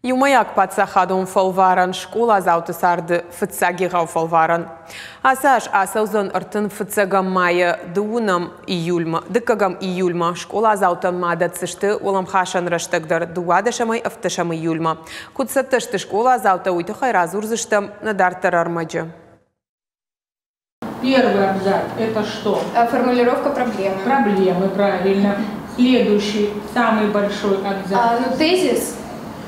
Иумӕйаг паддзахадон фӕлварӕн скъоладзауты царды фыццаг егъау фӕлварӕн. Ацы аз ацӕудзӕн 31 майӕ дыууынӕм июльмӕ, дыккӕгӕм июльмӕ. Скъоладзаутӕн ма дӕтдзысты уӕлӕмхасӕн рӕстӕг дӕр 12-ӕй 17 июльмӕ. Куыд цӕттӕ сты скъоладзаутӕ, уый тыххӕй радзурдзыстӕм нӕ дарддӕры ӕрмӕджы. Первый абзац – это что? Формулировка проблемы. Проблемы, правильно. Следующий, самый большой абзац. Ну, тезис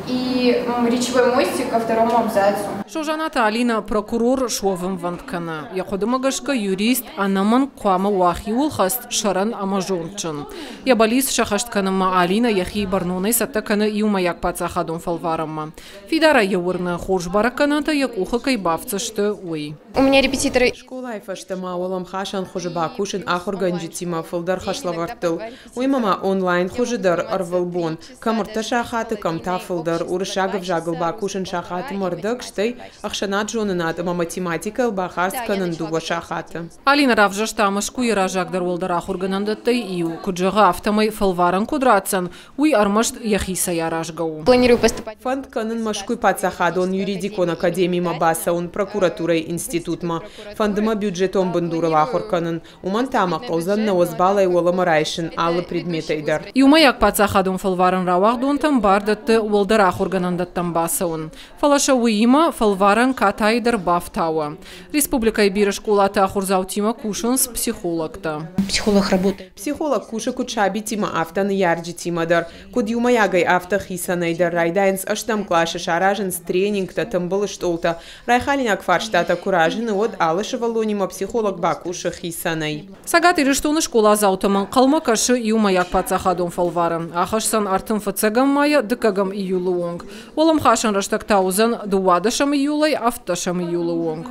и речевой мостик ко второму абзацу. Сожанаты Алина прокурор суӕвынвӕнд кӕны. Йӕ хъуыдымӕ гӕсгӕ юрист ӕнӕмӕнг хъуамӕ уа хиуылхӕст, сӕрӕн ӕмӕ зондджын. Йӕ бӕллиц сӕххӕст кӕнынмӕ Алинӕ йӕхи бӕрнонӕй цӕттӕ кӕны иумӕйаг паддзахадон фӕлварӕнмӕ. Фидарӕй йӕ уырны, хорз бӕрӕггӕнӕнтӕ йӕ къухы кӕй бафтдзысты, уый. У меня репетиторы. Скъолайы фӕстӕ ма уӕлӕмхасӕн хуызы бакусын ахуыргӕнджытимӕ фылдӕр хӕслӕвӕрдтыл. Уыимӕ ма онлайн хуызы дӕр ӕрвылбон, кӕм ӕртӕ сахаты, кӕм та фылдӕр. Уырыссаг ӕвзагыл бакусын сахаты ӕрдӕг, стӕй ӕхсӕнад-зонынад ӕмӕ математикӕйыл бахардз кӕнын дыууӕ сахаты. Алина равзӕрста Мӕскуыйы раззагдӕр уӕлдӕр ахуыргӕнӕндӕттӕй иу. Куыд зӕгъы, афтӕмӕй фӕлварӕн куыд ратдзӕн, уый ӕрмӕст йӕхицӕй аразгӕ у. Планирую поступать. Фӕнд кӕнын Мӕскуыйы паддзахадон юридикон академимӕ бацӕуын прокуратурӕйы институтмӕ. Фӕнды мӕ бюджетон бындурыл ахуыр кӕнын. Уымӕн та мӕ хъӕудзӕн 90 баллӕй уӕлӕмӕ райсын алы предметӕй дӕр. Иумӕйаг паддзахадон фӕлварӕн рауагъдонтӕн бар дӕтты уӕлдӕр ахуыргӕнӕндӕттӕм бацӕуын. Фӕлӕ сӕ уыимӕ фӕлварӕн катайы дӕр бафтауы. Республикӕйы бирӕ скъолаты ахуырдзаутимӕ кусынц психологтӕ. Психолог работает. Психолог кусы куыд сабитимӕ, афтӕ ныййарджытимӕ дӕр. Куыд иумӕйагӕй, афтӕ хицӕнӕй дӕр. Райдайынц ӕстӕм къласы, саразынц тренингтӕ, тымбыл стъолтӕ. Райхалинаг фарстатӕ куы разыны, уӕд алы сывӕллонимӕ психолог бакусы хицӕнӕй. Цӕгат Ирыстоны скъоладзаутӕм ӕнхъӕлмӕ кӕсы иумӕйаг паддзахадон фӕлварӕн. Ахӕсдзӕн 31 майӕ дыккӕгӕм июлы онг. Уӕлӕмхасӕн рӕстӕг та уыдзӕн 12 июлӕй 17 июлы онг.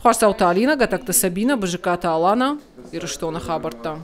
Хуасдзауты Алинӕ, Гӕтӕгты Сабинӕ, Бызыккаты Алана, Ирыстоны хабӕрттӕ.